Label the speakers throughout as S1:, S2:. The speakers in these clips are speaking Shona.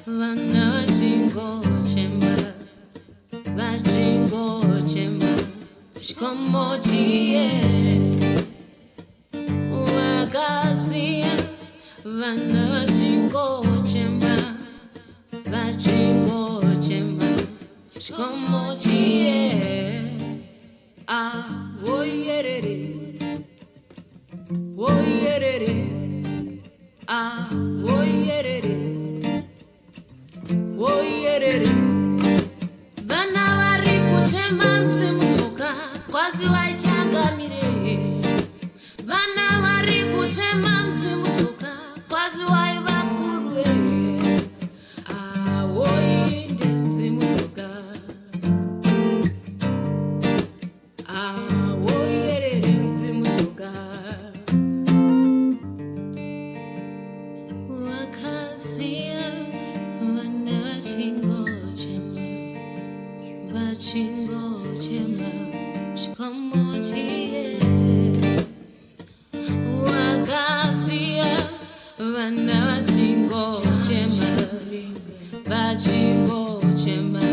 S1: Vana vachingochema, vachingochema, chikomo chiye. Wakasiya vana vachingochema, vachingochema, chikomo chiye. Ah, oyerere, oyerere, ah, oyerere, oyerere. Vana vari kuchema mutsoka, kwaziwai changamire. Vana vari kuchema mutsoka, kwaziwai vakuru. Ah, oinde mutsoka. Ah, oyerere mutsoka. Wakasiya vana vachingochema, vachingochema, chikomo chiye. Wakasiya vana vachingochema, vachingochema,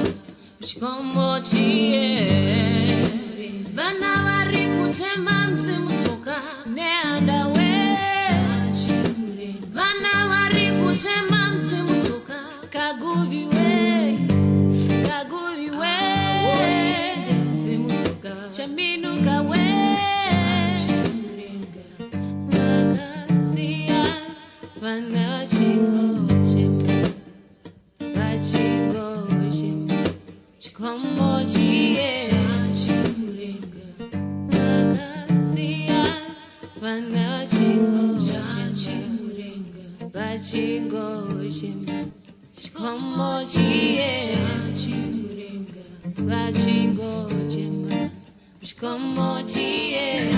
S1: chikomo chiye. Vana vari kuchema mutsoka nehanda we. Vana vari kuchema mutsoka, Kaguvi we, Kaguvi we, Chaminuka we. Vakasiya vana vachingochema, vachingochema, chikomo chiye. Vakasiya vana vachingochema, vachingochema, chikomo chiye. Vachingochema, chikomo chiye.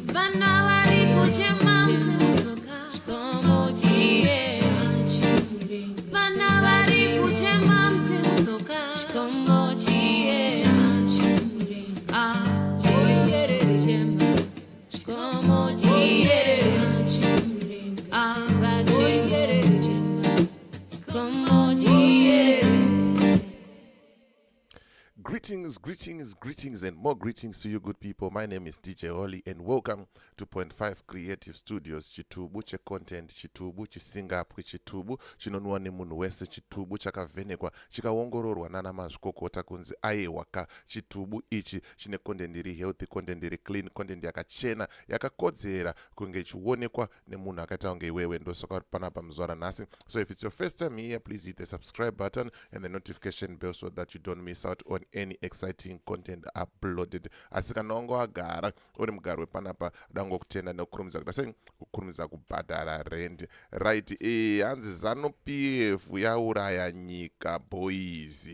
S1: Vana vari kuchema mutsoka, chikomo chiye. Vana vari kuchema mutsoka, chikomo chiye. Ah, oyerere chema, chikomo chiye. Ah, vachiyerere chema, chikomo chiye.
S2: Greetings, greetings, greetings, and more greetings to you, good people. My name is DJ Holly, and welcome to Point 5 Creative Studios. Chitubu checontent, chitubu chisingapwi, chitubu chinonwa nemunhu wese, chitubu chakavhenekwa, chikaongororwa nana mazvikokota kunzi aiwa ka, chitubu ichi chine content iri healthy, content iri clean, content yakachena, yakakodzera kunge ichionekwa nemunhu akaita kunge iwewe. Ndosaka panapa muzuva ranhasi. So if it's your first time here, please hit the subscribe button and the notification bell so that you don't miss out on any exciting content uploaded. Asi kana wanga wagara uri mugari wepanapa, dangokutenda nekukurumidza kuita sei, kukurumidza kubhadhara rent, right? Hanzi ZANU PF yauraya nyika, boys.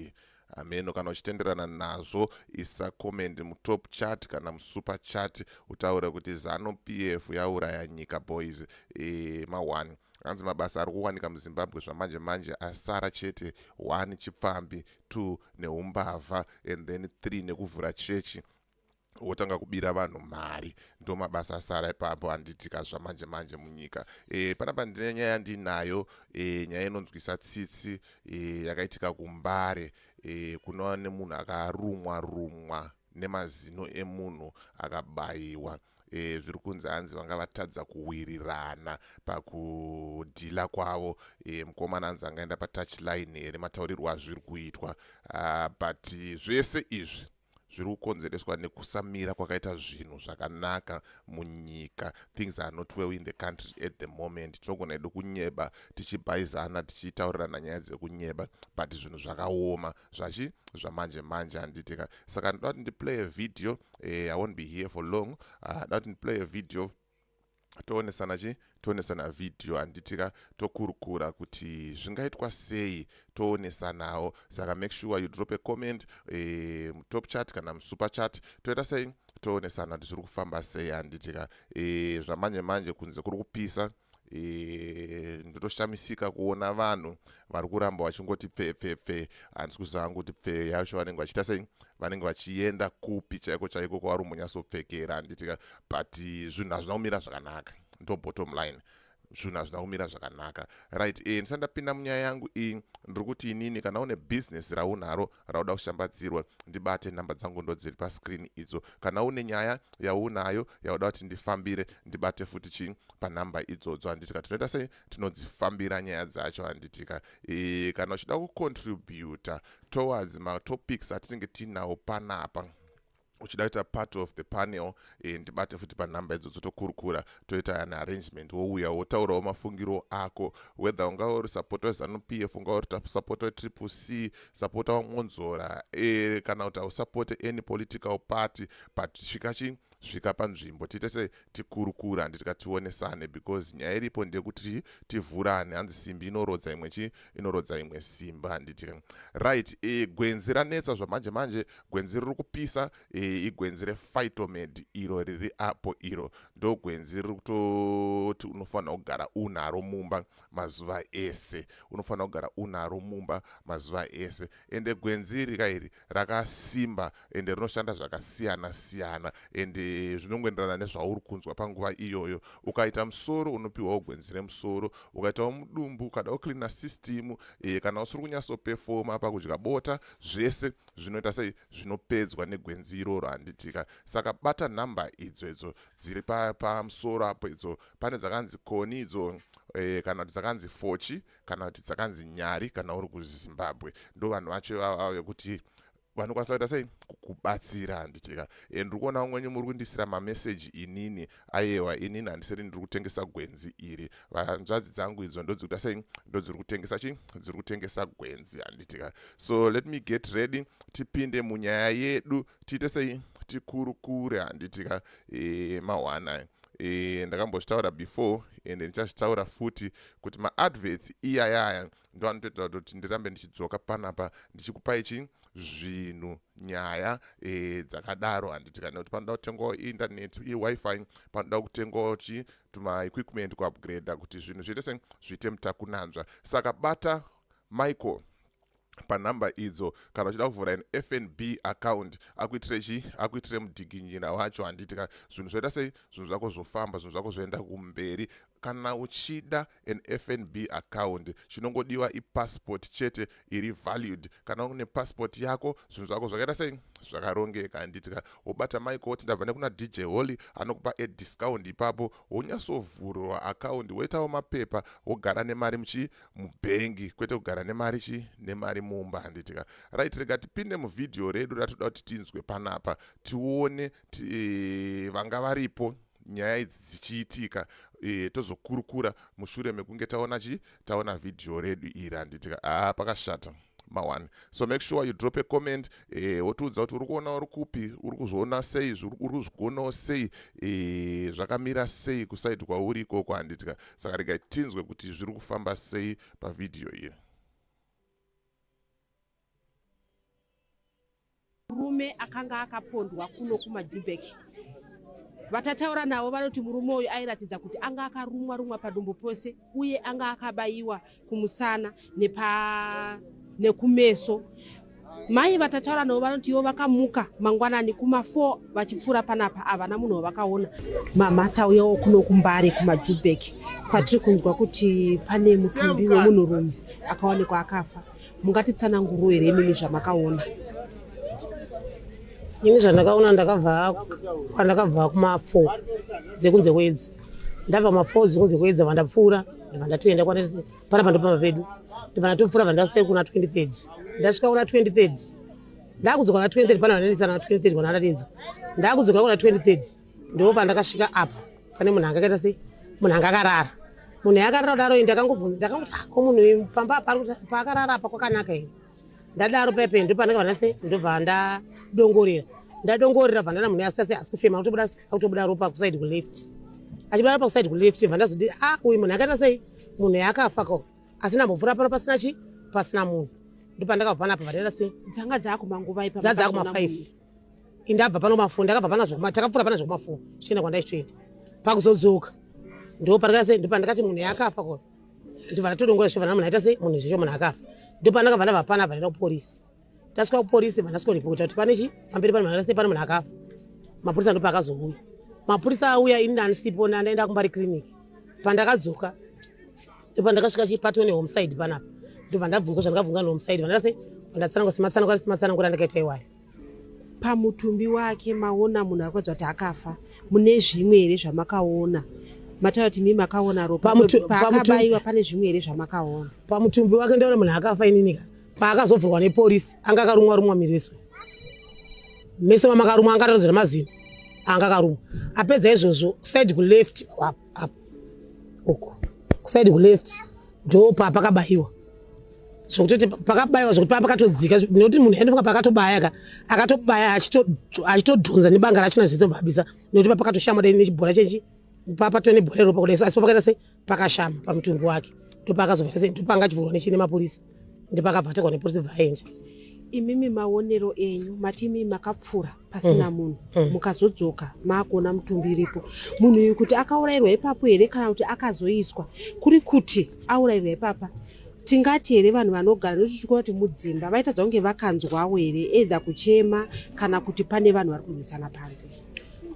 S2: Ameno kana uchitenderana nazvo, isa comment mutop chat kana musuper chat, utaure kuti ZANU PF yauraya nyika, boys. Ma1 hanzi mabasa ari kuwanika muZimbabwe zvamanje manje asara chete 1 chipfambi, 2 neumbavha, and then 3 nekuvhura chechi wotanga kubira vanhu mari. Ndo mabasa asara ipapo, handitika, zvamanje manje munyika. Panapa ndine nyaya yandinayo, nyaya inonzwisa tsitsi, yakaitika kuMbare, kunova nemunhu akarumwa rumwa nemazino emunhu akabayiwa. Zviri kunzi hanzi vanga vatadza kuwirirana pakudhila kwavo. Mukomana hanzi angaenda patouchline here, mataurirwo azviri kuitwa, but zvese izvi zviri kukonzereswa nekusamira kwakaita zvinhu zvakanaka munyika. Things are not well in the country at the moment. Tinogona hedu kunyeba, tichibhaizana, tichitaurirana nyaya dzekunyeba, but zvinhu zvakaoma zvachi zvamanje manje, handitika? Saka ndoda kuti ndiplay a video. I won't be here for long. Ndoda kuti ndiplay a video, toonesana chi toonesana vhidhiyo, handitika? Tokurukura kuti zvingaitwa sei, toonesanawo. Saka make sure you drop a comment mutop chat kana musuper chat, toita sei, toonesana kuti zviri kufamba sei, handitika? Zvamanje manje kunze kuri kupisa. Ndotoshamisika kuona vanhu vari kuramba vachingoti pfe pfe pfe. Handisi kuziva hangu kuti pfe yacho vanenge vachiita sei, vanenge vachienda kupi chaiko chaiko kwavari kumbonyatsopfekera, handitika? But zvinhu hazvina kumira zvakanaka, ndo bottom line. Zvinhu hazvina kumira zvakanaka, right? Ndisati ndapinda munyaya yangu iyi, ndiri kuti inini kana une bhizinesi raunaro rauda kushambadzirwa, ndibate. Nhamba dzangu ndo dziri pascreen idzo. Kana une nyaya yaunayo yauda kuti ndifambire, ndibate futi chii panhamba idzodzo, handitika? Tinoita sei? Tinodzifambira nyaya dzacho, handitika? Kana uchida kucontributa towards matopics atinenge tiinawo panapa, uchida kuita part of the panel, ndibate futi panhamba idzodzo, tokurukura, toita an arrangement, wouya wotaurawo mafungiro ako, whether ungava uri supporter weZANU PF, ungava uri supporter weTriple C, supporter waMwonzora, kana kuti hausapote any political party, but svika chi svika panzvimbo, tiite sei? Tikurukura, handitika? Tionesane, because nyaya iripo ndeyekuti tivhurane. Hanzi simbi inorodza imwe chi inorodza imwe simba, handitika? Right. Gwenzi ranetsa zvamanje manje, gwenzi riri kupisa. Igwenzi rePhytomed iro riri apo. Iro ndo gwenzi riri kutoti unofanira kugara unaro mumba mazuva ese, unofanira kugara unaro mumba mazuva ese. Ende gwenzi iri kairi rakasimba, ende rinoshanda zvakasiyana siyana, ende zvinongoenderana nezvauri kunzwa panguva iyoyo. Ukaita musoro, unopiwawo gwenzi remusoro. Ukaitawo mudumbu, ukada kucleana system, kana usiri kunyatsopefoma pakudya bota, zvese zvinoita sei? Zvinopedzwa negwenzi iroro, handitika? Saka bata nhamba idzo idzo dziri pamusoro apo idzo. Pane dzakanzi Koni idzo, kana kuti dzakanzi Fochi, kana kuti dzakanzi Nyari. Kana uri kuZimbabwe, ndo vanhu vacho ivava vekuti vanokwanisa kuita sei? Kukubatsira, handitika? Ndiri kuona umwenyu muri kundisira mameseji. Inini aiwa, inini handisiri ndiri kutengesa gwenzi iri. Vanzvadzi dzangu idzo ndodziri kuita sei? Ndodziri kutengesa chi dziri kutengesa gwenzi, handitika? So let me get ready, tipinde munyaya yedu, tiite sei? Tikurukure, handitika? Mahwana ndakambozvitaura before, ende ndichazvitaura futi kuti maadverts iyayaya ndo anotoita kuti ndirambe ndichidzoka panapa ndichikupai chi zvinhu, nyaya dzakadaro, handitika? Nekuti panoda kutengwawo internet, iWiFi, panoda kutengwawo chi tumaequipment, kuupgrada kuti zvinhu zviite se zviite mutakunanzva. Saka bata Michael panhamba idzo kana uchida kuvhura an FNB account, akuitire chi akuitire mudhiginyira wacho, handiti? Ka zvinhu zvoita sei? Zvinhu zvako zvofamba, zvinhu zvako zvoenda kumberi. Kana uchida an FNB account, chinongodiwa ipassport chete iri valid. Kana une passport yako, zvinhu zvako zvakaita sei? Zvakarongeka, handitika? Wobata Michael, woti ndabva nekuna DJ Holly, anokupa adiscount ipapo, wonyatsovhurwa account, woitawo mapepa, wogara nemari muchi mubhengi, kwete kugara nemari chi nemari mumba, handitika? Right, rega tipinde muvhidhiyo redu ratoda kuti tinzwe panapa, tione vanga varipo nyaya idzi dzichiitika. Tozokurukura mushure mekunge taona chi taona vhidhiyo redu iri, handitika? Haa, pakashata ma1. So make sure you drop a comment, wotiudza kuti uri kuona uri kupi, uri kuzviona sei, uri kuzvigonawo sei, zvakamira sei kuside kwauri ikoko, handitika? Saka regai tinzwe kuti zviri kufamba sei pavhidhiyo iri.
S3: Murume akanga akapondwa kuno kumaJubek, vatataura navo vanoti murume uyu airatidza kuti anga akarumwa rumwa padumbu pose, uye anga akabayiwa kumusana nekumeso. Mai vatataura navo vanoti ivo vakamuka mangwanani kuma4 vachipfuura panapa, havana munhu wavakaona. Mama, tauyawo kuno kuMbare kumaJubek, kwatiri kunzwa kuti pane mutumbi wemunhurume akawanikwa akafa. Mungatitsananguro here imimi zvamakaona?
S4: Ini zvandakaona, ndakabva kwandakabva kuma4 dzekunze kwedzi. Ndabva kuma4 dzekunze kwedzi, vandapfuura, ndibva ndatoenda panapa, ndopamba pedu. Ndibva ndatopfuura, bva ndasvika kuna 23rd. Ndasvika kuna 23rd, ndakudzoka kuna 23rd, pana vandanditsana na 23rd kwanandadedzwa. Ndakudzoka kuna 23rd, ndo pandakasvika apa pane munhu anga akaita sei, munhu anga akarara. Munhu yakarara kudaro, ndakangobvunza, ndakangoti, "Ah, ko munhu uyu pamba apa ari kuti paakarara apa kwakanaka here?" Ndadaro pepe, ndopandakabva ndase ndobva ndadongorera. Ndadongorera, bva ndana munhu asase asi kufema, akutobuda ropa kuside kuleft, achibuda ropa kuside kuleft. Bva ndazoti, "Ah, uyu munhu akaita sei? Munhu yakafa ko?" Asi ndambopfuura pano pasina chi pasina munhu. Ndopandakabva panapa, bva sei.
S3: Dzanga dzakumanguvai?
S4: Dzadza kuma5. Indabva pano ma4, ndakabva pana zvokuma, takapfuura pana zvokuma4 tichienda kwandaichitoenda. Pakuzodzoka ndo pandakase ndopandakati munhu yakafa ko. Ndobva ndatodongora svova, munhu aita sei? Munhu zvezvo munhu akafa. Ndopandakabva ndabva panapa, ndaenda kupolisi. Tasvika kupolisi, bva ndasvikoripota kuti pane chi pamberi pane munhu akaita sei, pane munhu akafa. Mapurisa ndopaakazouya. Mapurisa auya, ini ndandisipo, ndandaenda kuMbare Clinic. Pandakadzoka ndopandakasvika chipato nehomeside panapa, ndobva ndabvunzwa zvandakabvunzwa nehomeside, vandase vandatsanangura sematsanangura sematsanangura andakaita iwayo.
S3: Pamutumbi wake maona munhu ari kuratidza kuti akafa, mune zvimwe here zvamakaona? Mataura kuti mii makaona ropa paakabayiwa, pane zvimwe here zvamakaona?
S4: Pamutumbi wake ndaona munhu akafa ininika. Paakazovhurwa nepolisi anga akarumwa rumwa miri wese, meso mamakarumwa anga atatodzera mazino anga akarumwa. Apedza izvozvo, side kuleft up uku, kuside kuleft ndo papakabayiwa, zvekutoti pakabayiwa zvekuti paa pakatodzika, nekuti munhu aindofunga pakatobaya ka, akatobaya achitodhonza nebanga rachona zvichitobva nekuti papakatoshama dai nechibhora chechi papatove nebhora ropa kudai, asi pakaita sei, pakashama pamutumbi wake. Ndopaakazobva sei, ndopanga achivhurwa nechii nemapurisa, ndopakabva atakwa nepolisi bva aenda.
S3: Imimi maonero enyu, mati imimi makapfuura pasina munhu, mukazodzoka maakuona mutumbi iripo. Munhu uyu kuti akaurayirwa ipapo here kana kuti akazoiswa? Kuri kuti aurayirwa ipapa, tingati here vanhu vanogara, nokuti tikuona kuti mudzimba vaitadza kunge vakanzwawo here either kuchema kana kuti pane vanhu vari kurwisana panze?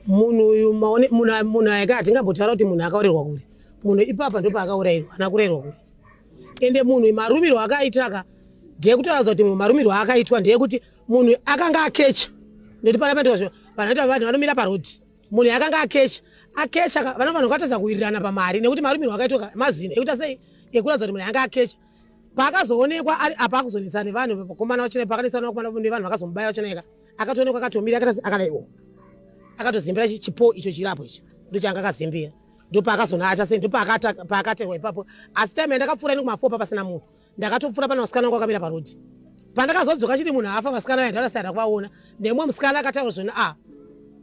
S4: Munhu uyu munhu aika hatingambotaura kuti munhu akaurayirwa kure. Munhu ipapa ndopaakaurayirwa, haana kurayirwa kure. Ende munhu marumirwo akaita ka, ndeyekutoratidza kuti munhu marumirwo aakaitwa ndeyekuti munhu akanga akecha, nekuti pana paitwa vanoita vanhu vanomira parodhi. Munhu akanga akecha akecha ka, vanofanira kukatadza kuwirirana pamari, nekuti marumirwo akaitwa ka, mazino ekuita sei, ekuratidza kuti munhu anga akecha. Paakazoonekwa ari apa akuzonetsana nevanhu vakomana vachona, pakanetsana vakomana nevanhu vakazomubaya vachona ka, akatoonekwa akatomira akaita akadaiwo, akatozembera chipo icho chirapo icho, ndochaanga akazembera. Ndopaakazonaacha sei, ndopaakaterwa ipapo. Asi time yandakapfuura ini kuma4 pa pasina munhu, ndakatopfuura pane vasikana vangu vakamira parodhi. Pandakazodzoka chiti munhu afa, vasikana vaya ndakasiyana kuvaona nemumwe musikana akataura zvona a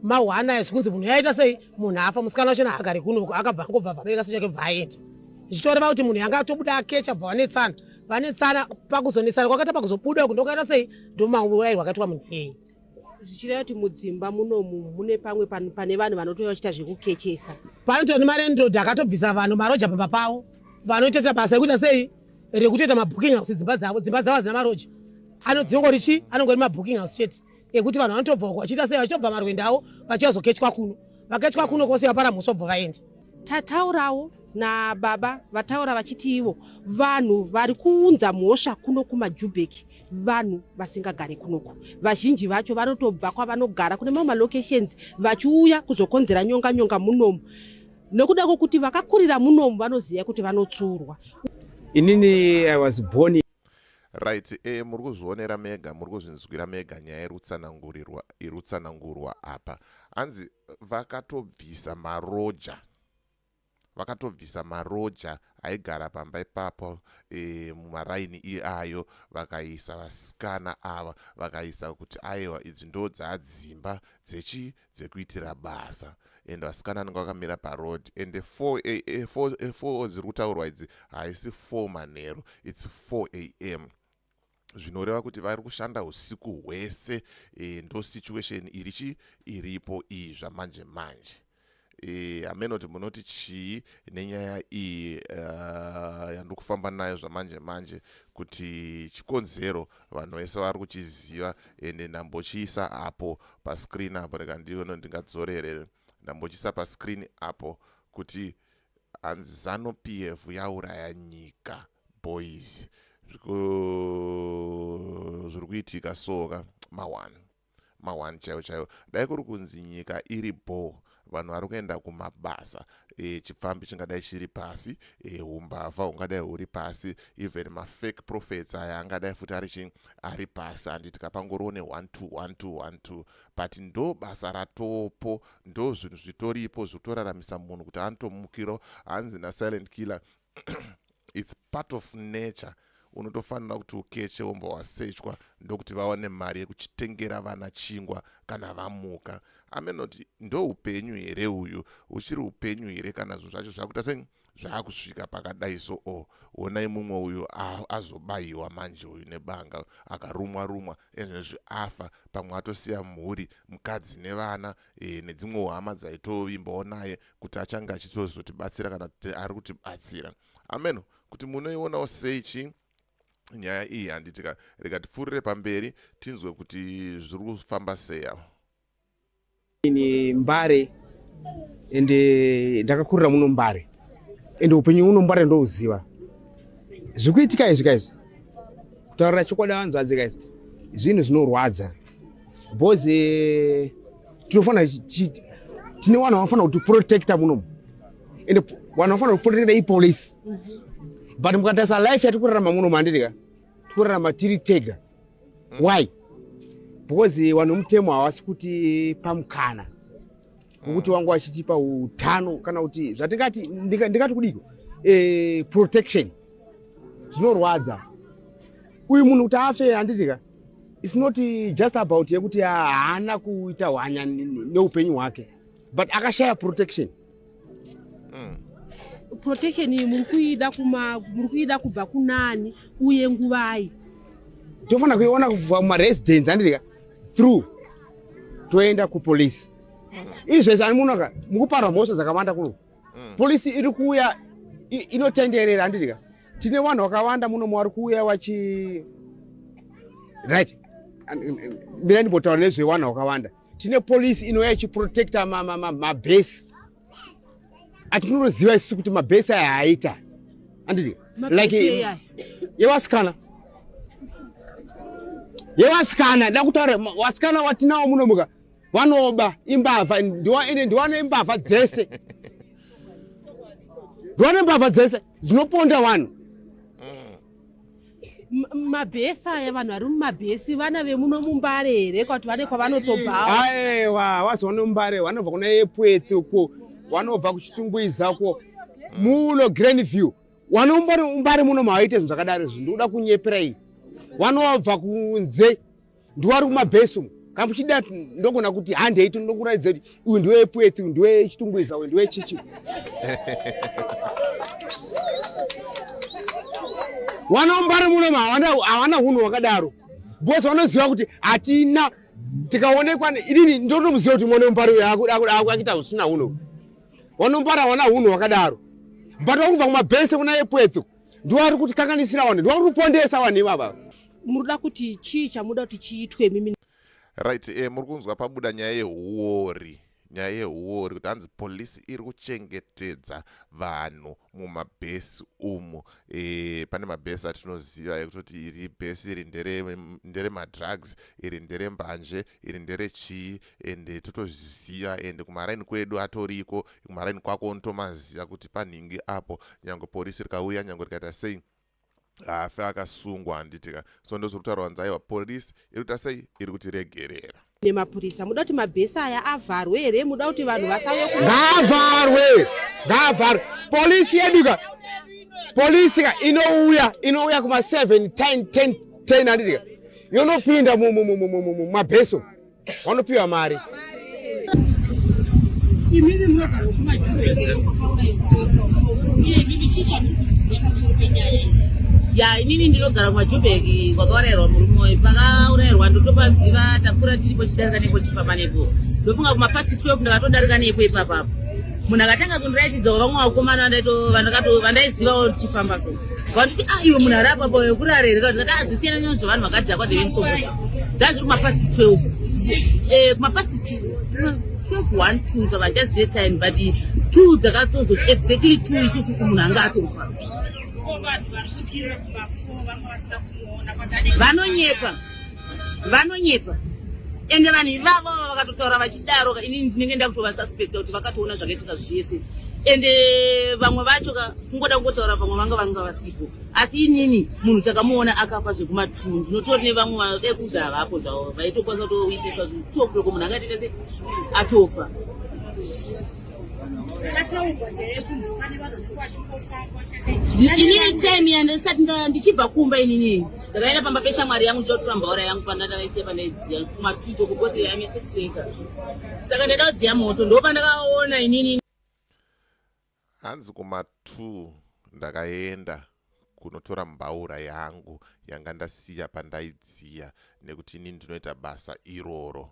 S4: mahwana zvikunzi munhu yaita sei, munhu afa. Musikana wachona haagari kunoko, akabva angobva vabereka sechake bva aenda, zvichitoreva kuti munhu yanga atobuda akecha, bva vanetsana vanetsana. Pakuzonetsana kwakaita, pakuzobuda uku ndokaita sei, ndomaurayirwa akaitwa munhu iyeye.
S3: Zvichireva kuti mudzimba munomu mune pamwe pane vanhu vanotouya vachiita zvekukechesa?
S4: Panotori malandlord akatobvisa vanhu maroja pamba pavo, vanotoita basa ekuita sei, rekutoita mabooking house. Dzimba dzavo, dzimba dzavo hadzina maroja, anodzingori chi anongori mabooking house chete, ekuti vanhu vanotobva uko vachiita sei, vachitobva marwendo avo vachiyazokechwa kuno. Vakechwa kuno kwose, vapara mhosva, bva vaenda.
S3: Tataurawo nababa, vataura vachiti ivo vanhu vari kuunza mhosva kuno kumaJubheki vanhu vasingagari kunoku. Vazhinji vacho vanotobva kwavanogara kune mamwe malocations vachiuya kuzokonzera nyonga nyonga munomu, nekuda kwokuti vakakurira munomu vanoziva kuti vanotsurwa.
S5: Inini I was born
S2: Right, muri kuzvionera mega, muri kuzvinzwira mega nyaya iri kutsanangurirwa, iri kutsanangurwa apa. Hanzi vakatobvisa maroja, vakatobvisa maroja aigara pamba ipapo mumaraini iyayo, vakaisa vasikana ava, vakaisa kuti aiwa, idzi ndo dzadzimba dzechi dzekuitira basa. And vasikana vanenge vakamira paroad. And 4 dziri kutaurwa idzi haisi 4 manheru, it's 4 a.m., zvinoreva kuti vari kushanda usiku hwese. Ndo situation iri chi iripo iyi zvamanje manje. Hamenoti munoti chii nenyaya iyi yandiri kufamba nayo zvamanje manje, kuti chikonzero vanhu vese vari kuchiziva. Ende ndambochiisa apo pascreen apo, rega ndione ndingadzorere. Ndambochiisa pascreen apo kuti hanzi ZANU PF yauraya nyika boys. Zviri kuitika soka ma1 ma1 chaiwo chaiwo. Dai kuri kunzi nyika iri bho, vanhu vari kuenda kumabasa, chipfambi chingadai chiri pasi, umbavha hungadai huri pasi, even mafake prophets aya angadai futi ari chi ari pasi, handiti? Kapangoriwo ne1 2 1 2 1 2, but ndo basa ratopo, ndo zvinhu zvitoripo zviri kutoraramisa munhu kuti anotomukiro. Hanzi naSilent Killer, it's part of nature, unotofanira kuti ukeche wombva wasechwa, ndokuti vawane mari yekuchitengera vana chingwa kana vamuka. Amenoti ndo upenyu here uyu? Uchiri upenyu here kana zvinhu zvacho zvakuita sei, zvaakusvika pakadai? So o onai mumwe uyu azobayiwa manje uyu nebanga, akarumwa rumwa, ezvezvi afa. Pamwe atosiya mhuri, mukadzi nevana, nedzimwewo hama dzaitovimbawo naye kuti achange achizozotibatsira kana kuti ari kutibatsira. Ameno kuti munoionawo sei chi nyaya iyi, handiti ka? Rega tipfuurire pamberi tinzwe kuti zviri kufamba sei ava.
S5: Ini Mbare, ende ndakakurira muno Mbare. Ende upenyu unombara ndouziva. Zvikuitika izvi kaizvi. Kutaurira chokwadi vanzvadzi kaizvi. Zvinhu zvinorwadza. Because eh, tinofanira tine vanhu vanofanira kuti protecta munomu. Ende vanhu vanofanira kuprotecta ipolice. But mukatarisa life yatiri kurarama munomu handiti ka? Tiri kurarama tiri tega. Why? Because vanhu vemutemo havasi kutipa mukana. Wekuti wangu vachitipa utano kana kuti zvatingati ndingati kudiko eh, protection zvinorwadza uyu munhu kuti afe handiti ka it's not just about yekuti haana kuita hwanya neupenyu hwake but akashaya protection
S3: mm. Protection iyi muri kuida kuma muri kuida kubva kunani uye nguvai?
S5: Tofanira kuiona kubva mumaresidents handiti ka through toenda kupolice izvezvi ani munoka mukuparwa mhosva dzakawanda kuno mm. polisi iri kuuya inotenderera handiti ka tine vanhu vakawanda muno vari kuuya vachi right mira ndimbotaura nezvevanhu vakawanda tine polisi inouya ichiprotecta mabhesi atinotoziva isusu kuti mabhesi aya haaita anditi like yevasikana yevasikana da kutaura vasikana watinawo munomuka vanoba imbavha ende ndiwane imbavha dzese ndiwane mbavha dzese dzinoponda vanhu
S3: Mabhesi aya vanhu vari mumabhesi vana vemuno mumbare here kwati vane kwavanotobvawo
S5: aiwa wazoona mumbare vanobva kuna epweth uko vanobva kuchitungwiza uko muno grandview wanombori umbare muno mawaite zvinhu zvakadaro izvi ndikuda kunyepera iyi vanobva kunze ndiwari kumabhesi umu kana muchida ndogona kuti handei ndinokuratidza kuti uyu ndiwe epweth uyu ndiwe chitungwiza uyu ndiwe chichi wanombari muno hawana hunhu hwakadaro because vanoziva kuti hatina tikaonekwa inini ndotomuziva kuti mwana wemupari uyu akuita husina hunhu wanombara hawana hunhu hwakadaro but wakubva kumabhesi kuna epweth ndiwo ari kutikanganisira vanhu ndiwo ari kupondesa vanhu ivava
S3: Munoda kuti chii chamuda kuti chiitwe imimi?
S2: Right, eh, muri kunzwa pabuda nyaya yehuwori nyaya yehuwori kuti hanzi polisi iri kuchengetedza vanhu mumabhesi umu e, pane mabhesi atinoziva ekutoti iri bhesi iri nderemadrugs iri nderembanje iri nderechii ende totozviziva ende kumaraini kwedu atoriko kumaraini kwako unotomaziva kuti panhingi apo nyange polisi rikauya nyange rikaita sei haafe akasungwa handitika so ndozviri kutaurwa hanzi aiwa police iri kuita sei iri kutiregerera
S3: Nemapurisa muda kuti mabhesi aya avharwe here muda kuti vanhu vasauye ku
S5: Ngaavharwe, ngaavharwe. Polisi yedu ka, polisi ka inouya inouya kuma 7 10 10 10 handiti ka yonopinda mumabheso vanopiwa mari
S3: Imimi munogara kumajuzi kwakaurayiwa uye imimi chii chamuri kuziva pamusoro penyaya iyi?
S6: Ya, inini ndinogara kumaJubek kwakaurairwa murume uyu. Pakaurairwa ndotopaziva, takura tiripo chidarika nepo chifamba nepo. Ndofunga kumapast 12 ndakatodarika nepo ipapapo. Munhu akatanga kundiratidzawo vamwe vakomana vandaizivawo tichifamba so. Vanditi ah iwe munhu ari apa pa kurara here ndikati ah zvisiyana nyaya zvevanhu vakadhakwa ndeve Zvazviri kumapast 12. Eh kumapast 12 1 2 pavachazive time but 2 dzakatozo exactly 2 isusu munhu anga atofa. Vanonyepa. Vanonyepa. Ende vanhu ivavo vakatotaura vachidaro ini ndinenge ndakutovasuspecta kuti vakatoona zvakaitika zvese. Ende vamwe vacho ka kungoda kungotaura vamwe vanga vanga vasipo. Asi inini munhu takamuona akafa zvekumatuu ndinotori nevamwe vanoda kugara vapo zvavo vaitokwanisa kutowitnessa zvinhu two o'clock munhu akaita se atofa. Inini time yandisati ndichibva kumba inini ndakaenda pamba peshamwari yangu ndichotora mbaura yangu pandandakaisiya pandaidziya kumatuto because I'm a sex worker saka ndaida kudziya moto ndopandakaona inini
S2: Hanzi kuma 2 ndakaenda kunotora mbaura yangu yanga ndasiya pandaidziya nekuti ini ndinoita basa iroro.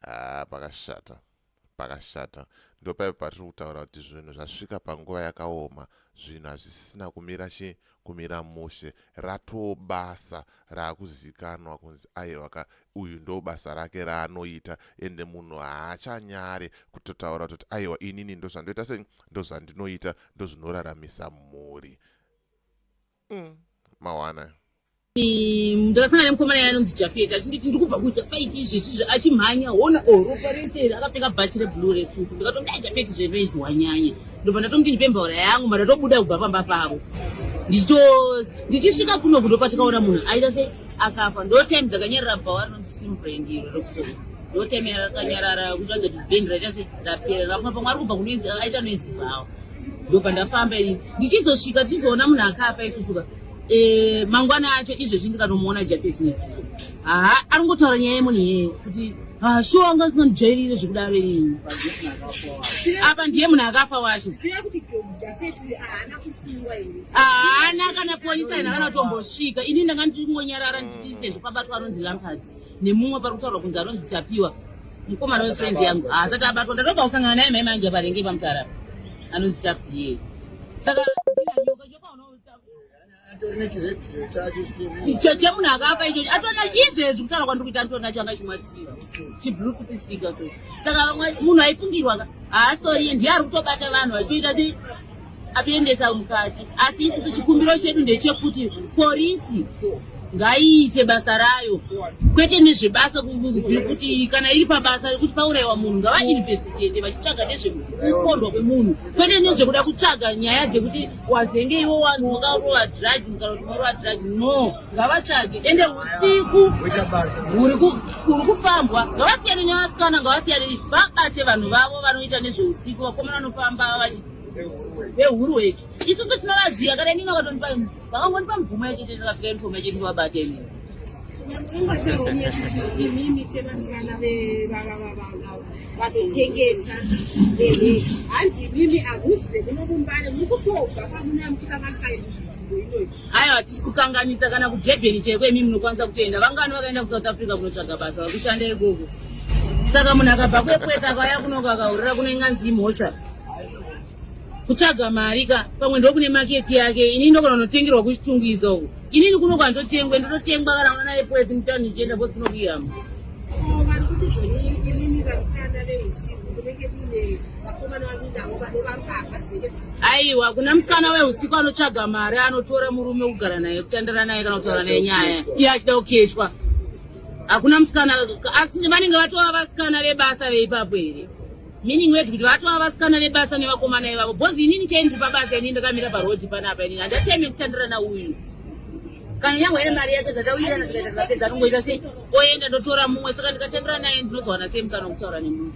S2: Ah, pakashata. Pakashata. Ndopaipo patiri kutaura kuti zvinhu zvasvika panguva yakaoma, zvinhu hazvisisina kumira chi kumira mushe. Ratoo basa raakuzikanwa kunzi aiwa ka, uyu ndo basa rake raanoita, ende munhu haachanyare kutotaura kutoti aiwa, inini ndozvandoita sei, ndozvandinoita, ndozvinoraramisa mhuri. Mawana.
S6: Ndakasangana nemukomana yaye anonzi Jafet, achinditi ndikubva kuita fight izvezvi izvi, achimhanya hona o ropa rese, akapfeka bhachi reblue resutu. Ndikatomuti, "Ai, Jafet, zvenoise wanyanya." Ndobva ndatomuti ndipe mbaura yangu, mandatobuda kubva pamba pavo. Ndichisvika kuno kundo patikaona munhu aita se akafa. Ndo time dzakanyarara bhawa rinonzi Simbrand iro rekuko, ndo time yakanyarara kuzvanza kuti bhendi raita se rapera. Ndakafunga pamwe ari kubva kunoise aita noise bhawa. Ndobva ndafamba ini, ndichizosvika tichizoona munhu akafa isusuka. Mangwana acho izvezvi ndikatomuona Jafet nezuro, haha, ari kungotaura nyaya yemunhu iyeye kuti ha, shuwa anga asingandijairire zvekudaro inini. Apa ndiye munhu akafa wacho. Haana kana polisi, haina kana kutombosvika. Ini ndanga ndiri kungonyarara ndichiti sezvo pabatwa anonzi Lampard nemumwe pari kutaurwa kunzi anonzi Tapiwa, mukomana wefriend yangu, haasati abatwa. Ndatobva kusangana naye mai manje parenge pamutara, anonzi Taps iyeye. Saka ndina nyoka nyoka chemunhu akafa ichocho atona izvezvi kutaura kwandiri kuita, anditori nacho, anga chimwatiwa chibluetooth speaker. So saka vamwe munhu aifungirwa ka haasitoriye, ndiye ari kutobata vanhu vachitoita sei, atoendesa mukati. Asi isusu chikumbiro chedu ndechekuti polisi ngaiite basa rayo, kwete nezvebasa kuti kana iri pabasa rekuti paurayiwa munhu, ngavainvestigate vachitsvaga nezvekupondwa kwemunhu, kwete nezvekuda kutsvaga nyaya dzekuti wazenge iwo wanzi wakarova drug kana kuti unorova drug. No, ngavatsvage. Ende usiku huri kufambwa, ngavasiyane nevasikana, ngavasiyane, vabate vanhu vavo vanoita nezveusiku, vakomana vanofamba vehuruweki. Isusu tinovaziva. Kana inini vakatonipa, vakangondipa mvumo yacho, ndakapfeka uniform yacho, ndovabata inini.
S3: Imimi sevasikana vanotengesa, ehe, hanzi imimi hamuzi vekuno muMbare, muri kutobva pamunouya muchikanganisa nzvimbo inoyi.
S6: Aiwa, hatisi kukanganisa. Kana kuDurban chaiko imi munokwanisa kutoenda. Vangani vakaenda kuSouth Africa kunotsvaga basa vari kushanda ikoko? Saka munhu akabva kuEpworth akauya kunoko akaurira kuno, inganzi imhosva? Kutsvaga mari ka, pamwe ndokune market yake. Inini ndokona kunotengerwa kuChitungwiza uko. Inini kuno kwandotengwe, ndototengwa kana unoona Epworth mutauni ndichienda bosi kunokuirama.
S3: Ko vari kuti zvoni imimi vasikana veusiku munenge muine vakomana vamuinavo vanova mbavha dzinenge
S6: Aiwa, kuna musikana weusiku anotsvaga mari anotora murume kugara naye, kutandara naye kana kutaura naye nyaya iye achida kukechwa? Hakuna musikana. Asi vanenge vatova vasikana vebasa veipapo here? Meaning wedu kuti vatova vasikana vebasa nevakomana ivavo, because inini chai ndiri pabasa, inini ndakamira parodhi panapa, inini handatemi kutandira nauyu kana nyangwe ine mari yake. Zvatawirana tikaita tikapedza, anongoita sei, oenda, ndotora mumwe. Saka ndikatandira naye ndinozowana sei mukana wekutaura nemunhu?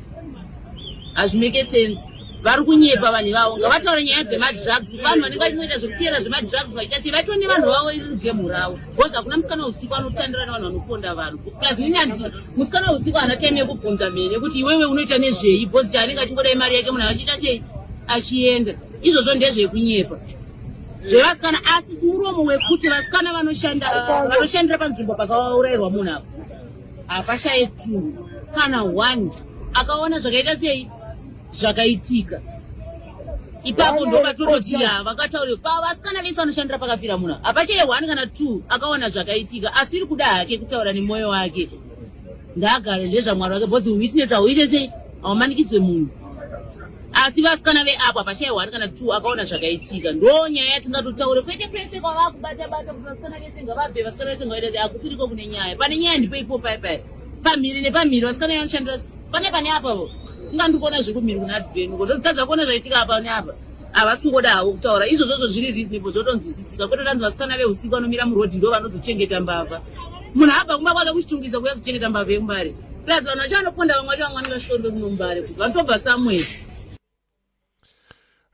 S6: Hazvimake sense. Vari kunyepa vanhu ivavo. Ngavataure nyaya dzemadrugs, kuti vanhu vanenge vachinoita zvekutera zvemadrugs vachiita sei, vatone nevanhu vavo, iri gemhu ravo, because hakuna musikana usiku anotandira nevanhu vanoponda vanhu. Plus inini handiti musikana usiku haana time yekubvunza mhene kuti iwewe unoita nezvei, because chaanenge achingodai mari yake, munhu achiita sei, achienda. Izvozvo ndezvekunyepa zvevasikana. Asi muromo wekuti vasikana vanoshanda, vanoshandira panzvimbo pakaurayirwa munhu apo, hapashaye two kana one akaona zvakaita sei, zvakaitika ipapo. Ndo vatototi ya vakataure pavasikana vese vanoshandira pakafira munhu, hapashaye one kana two akaona zvakaitika. Asiri kuda hake kutaura nemwoyo wake, ngaagare, ndezvaMwari wake, because witness hauite sei, haumanikidzwe munhu. Asi vasikana veapo hapashaye one kana two akaona zvakaitika. Ndo nyaya yatingatotaure, kwete pese kwavakubata bata kuti vasikana vese ngavabve, vasikana vese ngavaita. Hakusiriko kune nyaya. Pane nyaya ndipo ipo pai pamhiri nepamhiri vasikana vanoshandira pane pane apapo. Kunga ndikuona zviri kumhiri kuna dzivenu, ndozotadza kuona zvaitika apa neapa. Havasi kungoda havo kutaura. Izvozvozvo zviri reasonable, zvotonzwisisika, kwete tanzi vasikana veusiku vanomira murodhi ndo vanozochengeta mbavha. Munhu abva kumba kwake kuChitungwiza kuuya kuzochengeta mbavha yekuMbare? Plus vanhu vacho vanoponda vamwe vacho, vamwe vanenge vasitori kuno Mbare, kuti vanotobva somewhere.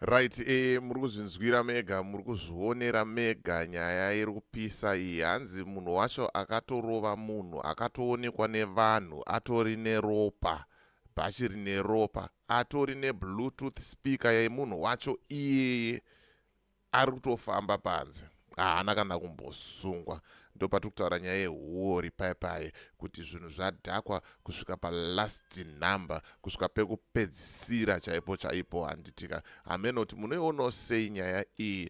S2: Right, muri kuzvinzwira mega, muri kuzvionera mega, nyaya iri kupisa iyi. Hanzi munhu wacho akatorova munhu akatoonekwa nevanhu atori neropa, bhachi rine ropa, atori nebluetooth speaker yemunhu wacho iyeye, ari kutofamba panze. Haana kana kumbosungwa. Ndopatiri kutaura nyaya yehuori paye paye kuti zvinhu zvadhakwa kusvika palast number, kusvika pekupedzisira chaipo chaipo, handitika? Hameno kuti munoionawo sei nyaya iyi.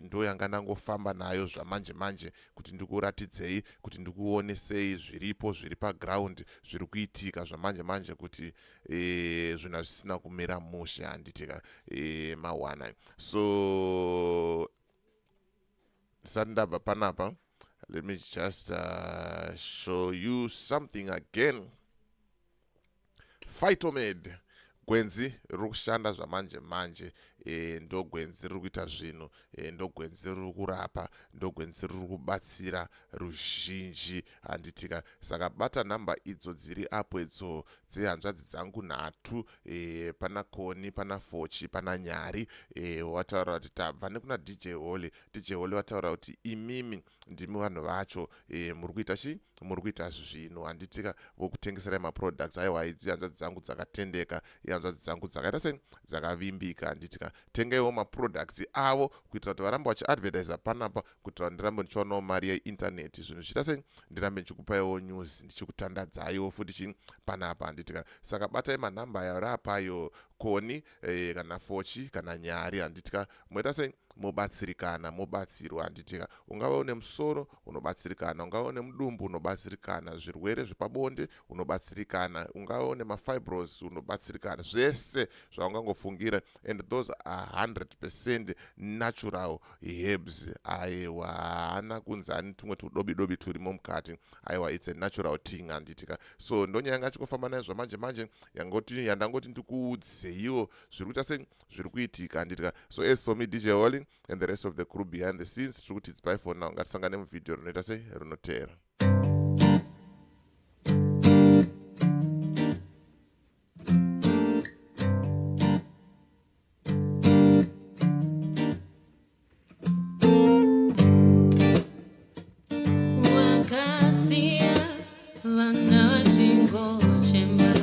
S2: Ndo yanga ndangofamba nayo zvamanje manje kuti ndikuratidzei, kuti ndikuonesei zviripo, zviri paground, zviri kuitika zvamanje manje, kuti zvinhu hazvisina kumira mushe, handitika? Mawana. So ndisati ndabva panapa, let me just show you something again. Phytomed, gwenzi riri kushanda zvamanje manje. Ndo gwenzi riri kuita zvinhu, ndo gwenzi riri kurapa, ndo gwenzi riri kubatsira ruzhinji, handitika? Saka bata nhamba idzo dziri apo idzo dzehanzvadzi dzangu nhatu. Pana Koni, pana Fochi, pana Nyari. Wataura kuti tabva nekuna DJ Holly. DJ Holly vataura kuti imimi ndimi vanhu vacho, muri kuita chii, muri kuita zvinhu, handitika? Vokutengeserai maproducts. Aiwa, idzi hanzvadzi dzangu dzakatendeka, ihanzvadzi dzangu dzakaita sei, dzakavimbika, handitika? Tengaiwo maproducts avo kuitira kuti varambe vachiadvertisa panapa, kuitira kuti ndirambe ndichiwanawo mari yeintaneti, zvinhu zvichiita sei, ndirambe ndichikupaiwo news, ndichikutandadzaiwo futi chi panapa, handitika? Saka batai manhamba ayo ari apayo, Koni, kana Fochi, kana Nyari, handitika? Moita sei, mobatsirikana, mobatsirwa, handitika? Ungava une musoro, unobatsirikana. Ungava une mudumbu, unobatsirikana. Zvirwere zvepabonde, unobatsirikana. Ungava une mafibros, unobatsirikana. Zvese zvaungangofungira, and those are 100% natural herbs. Aiwa, haana kunzi ani tumwe tudobi dobi turimo mukati. Aiwa, it's a natural thing, handitika? So ndonyaya yanga chingofamba nayo zvamanje manje, yangoti yandangoti ndikuudzeiwo zviri kuita sei, zviri kuitika, handitika? So as for me, DJ Holly, and the rest of the crew behind the scenes, tiri kuti it's bye for now. Ngatisangane muvhidhiyo rinoita sei, rinoteera.
S1: Wakasiya vana vachingochema,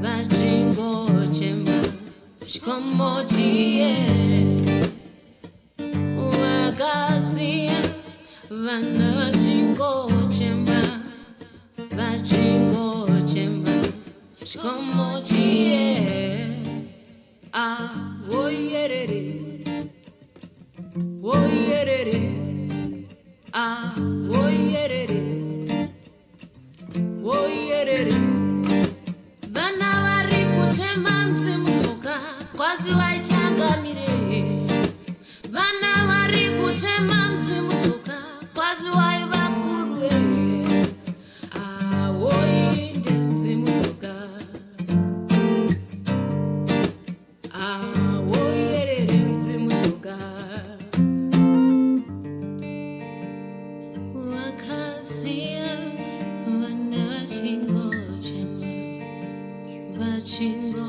S1: vachingochema, chikomo chiye. Wakasiya vana vachingochema, vachingochema, chikomo chiye. Ah, oyerere, oyerere, ah, oyerere, oyerere. Vana vari kuchema, mutsoka kwazi vaichangamire. Vana vari kuchema, mutsoka kwazi vai vakurwe. Awoinde mutsoka, awoyerere mutsoka. Wakasiya vana vachingochema, vachingo